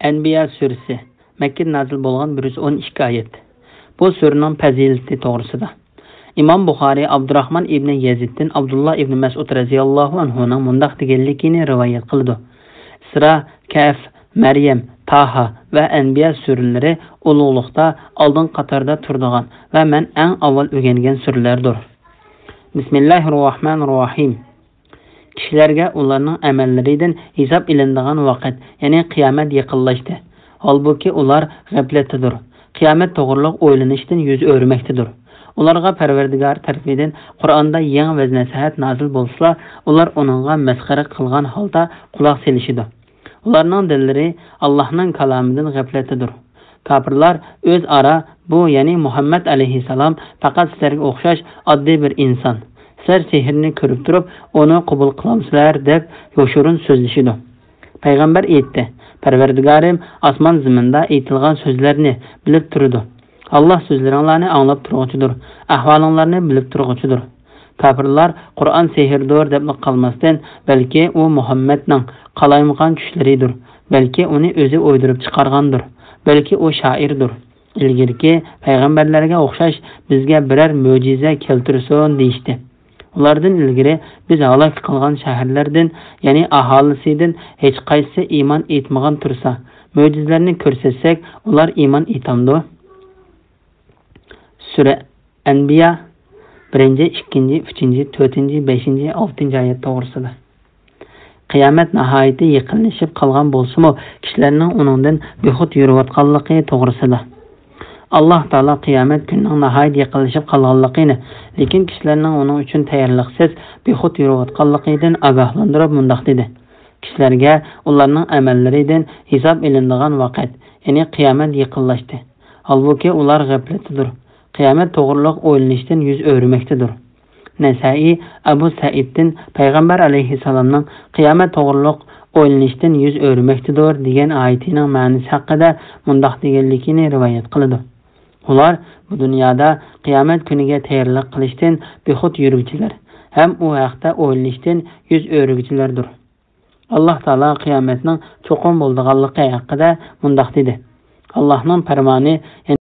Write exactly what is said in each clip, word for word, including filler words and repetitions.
ئەنبىيا سۈرىسى، مەككىدە نازىل بولغان، بىر يۈز ئون ئىككى ئايەت. بۇ سۈرىنىڭ پەزىلىتى توغرىسىدا. ئىمام بۇخارىي ئابدۇراخمان ئىبنى يەزىدتىن ئابدۇللا ئىبنى مەسئۇد رەزىياللاھۇ ئەنھۇنىڭ مۇنداق دېگەنلىكىنى رىۋايەت قىلىدۇ: ئىسرا، كەھف، مەريەم، تاھا ۋە ئەنبىيا سۈرىلىرى ئۇلۇغلۇقتا ئالدىنقى قاتاردا تۇرىدىغان ۋە مەن ئەڭ ئاۋۋال ئۆگەنگەن سۈرىلەردۇر. بىسمىللاھىررەھمانىررەھىم. كىشىلەرگە ئۇلارنىڭ ئەمەللىرىدىن ھېساب ئېلىنىدىغان ۋاقىت، يەنى قىيامەت يېقىنلاشتى. ھالبۇكى، ئۇلار غەپلەتتىدۇر. قىيامەت توغرۇلۇق ئويلىنىشتىن يۈز ئۆرۈمەكتىدۇر. ئۇلارغا پەرۋەردىگار تەرىپىدىن قۇرئاندا يېڭى ۋەز-نەسىھەت نازىل بولسىلا، ئۇلار ئۇنىڭغا مەسخىرە قىلغان ھالدا قۇلاق سېلىشىدۇ. ئۇلارنىڭ دىللىرى ئاللاھنىڭ كالامىدىن غەپلەتتىدۇر. كاپىرلار ئۆزئارا: «بۇ، يەنى مۇھەممەد ئەلەيھىسسالام پەقەت سىلەرگە ئوخشاش ئاددىي بىر ئىنسان. سىلەر سېھىرنى كۆرۈپ تۇرۇپ، ئۇنى قوبۇل قىلامسىلەر؟» دەپ يوشۇرۇن سۆزلىشىدۇ. پەيغەمبەر ئېيتتى: «پەرۋەردىگارىم ئاسمان زېمىندا ئېيتىلغان سۆزلەرنى بىلىپ تۇرىدۇ. ئاللاھ سۆزلىرىڭلارنى ئاڭلاپ تۇرغۇچىدۇر، ئەھۋالىڭلارنى بىلىپ تۇرغۇچىدۇر.» كاپىرلار قۇرئان سېھىردۇر دەپلا قالماستىن، بەلكى ئۇ مۇھەممەدنىڭ قالايمىقان چۈشلىرىدۇر، بەلكى ئۇنى ئۆزى ئويدۇرۇپ چىقارغاندۇر، بەلكى ئۇ شائىردۇر، ئىلگىرىكى پەيغەمبەرلەرگە ئوخشاش بىزگە بىرەر مۆجىزە كەلتۈرسۇن دېيىشتى. ئۇلاردىن ئىلگىرى بىز ھالاك قىلغان شەھەرلەردىن، يەنى ئاھالىسىدىن ھېچقايسىسى ئىمان ئېيتمىغان تۇرسا، مۆجىزىلەرنى كۆرسەتسەك، ئۇلار ئىمان ئېيتامدۇ؟ سۈرە ئەنبىيا، بىرىنچى، ئىككىنچى، ئۈچىنچى، تۆتىنچى، بەشىنچى، ئالتىنچى ئايەت توغرىسىدا. قىيامەت ناھايىتى يېقىنلىشىپ قالغان بولسىمۇ، كىشىلەرنىڭ ئۇنىڭدىن بىخۇد يۈرۈۋاتقانلىقى توغرىسىدا. ئاللاھ تائالا قىيامەت كۈنىنىڭ ناھايىتى يېقىنلىشىپ قالغانلىقىنى، لېكىن كىشىلەرنىڭ ئۇنىڭ ئۈچۈن تەييارلىقسىز، بىخۇد يۈرۈۋاتقانلىقىدىن ئاگاھلاندۇرۇپ مۇنداق دېدى: «كىشىلەرگە ئۇلارنىڭ ئەمەللىرىدىن ھېساب ئېلىنىدىغان ۋاقىت، يەنى قىيامەت يېقىنلاشتى. ھالبۇكى، ئۇلار غەپلەتتىدۇر. قىيامەت توغرۇلۇق ئويلىنىشتىن يۈز ئۆرۈمەكتىدۇر.» نەسەئى، ئەبۇ سەئىدتىن پەيغەمبەر ئەلەيھىسسالامنىڭ قىيامەت توغرۇلۇق ئويلىنىشتىن يۈز ئۆرۈمەكتىدۇر دېگەن ئايىتىنىڭ مەنىسى ھەققىدە مۇنداق دېگەنلىكىنى رىۋايەت قىلىدۇ: «ئۇلار بۇ دۇنيادا قىيامەت كۈنىگە تەييارلىق قىلىشتىن بىخۇد يۈرگۈچىلەر ھەم ئۇ ھەقتە ئويلىنىشتىن يۈز ئۆرۈگۈچىلەردۇر.» ئاللاھ تائالا قىيامەتنىڭ چوقۇم بولىدىغانلىقى ھەققىدە مۇنداق دېدى: «ئاللاھنىڭ پەرمانى، يەنى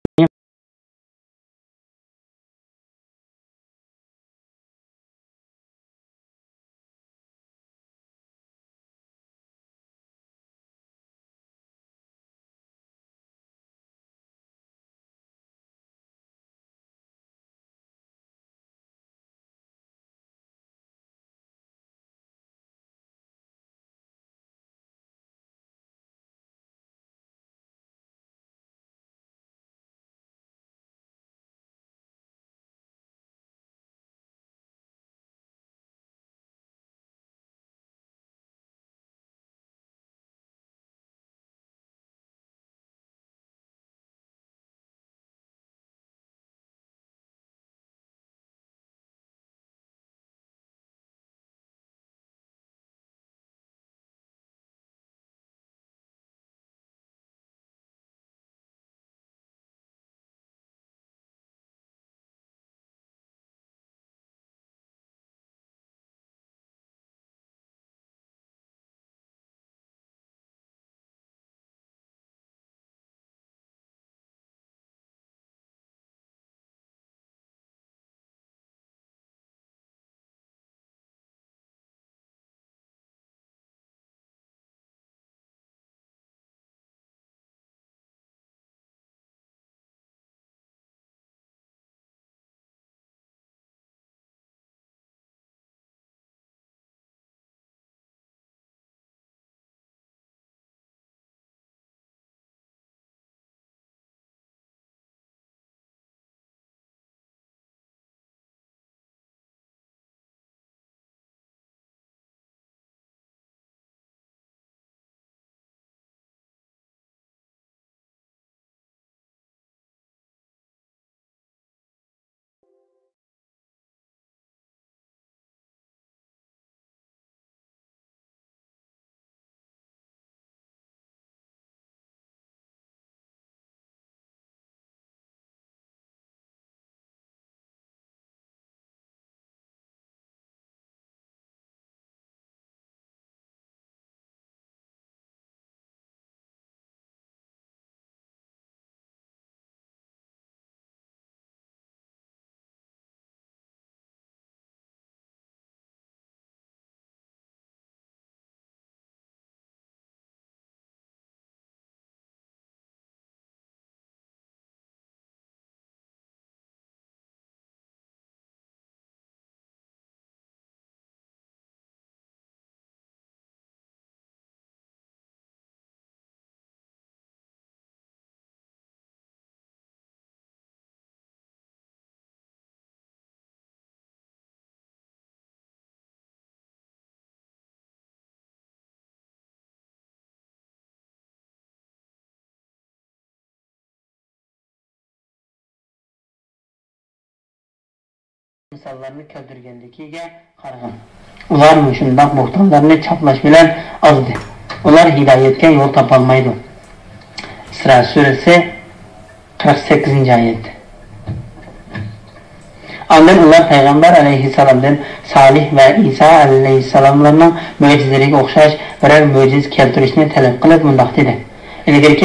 مىساللارنى كەلتۈرگەنلىكىگە قارىغىن. ئۇلار مۇشۇنداق بوھتانلارنى چاپلاش بىلەن ئازدى. ئۇلار ھىدايەتكە يول تاپالمايدۇ. ئىسرا سۈرىسى، قىرىق سەككىزىنچى ئايەت. ئاندىن ئۇلار پەيغەمبەر ئەلەيھىسسالامدىن سالىھ ۋە ئىسا ئەلەيھىسسالاملارنىڭ مۆجىزىلىرىگە ئوخشاش بىرەر مۆجىزە كەلتۈرۈشنى تەلەپ قىلىپ مۇنداق دېدى: ئىلگىرىكى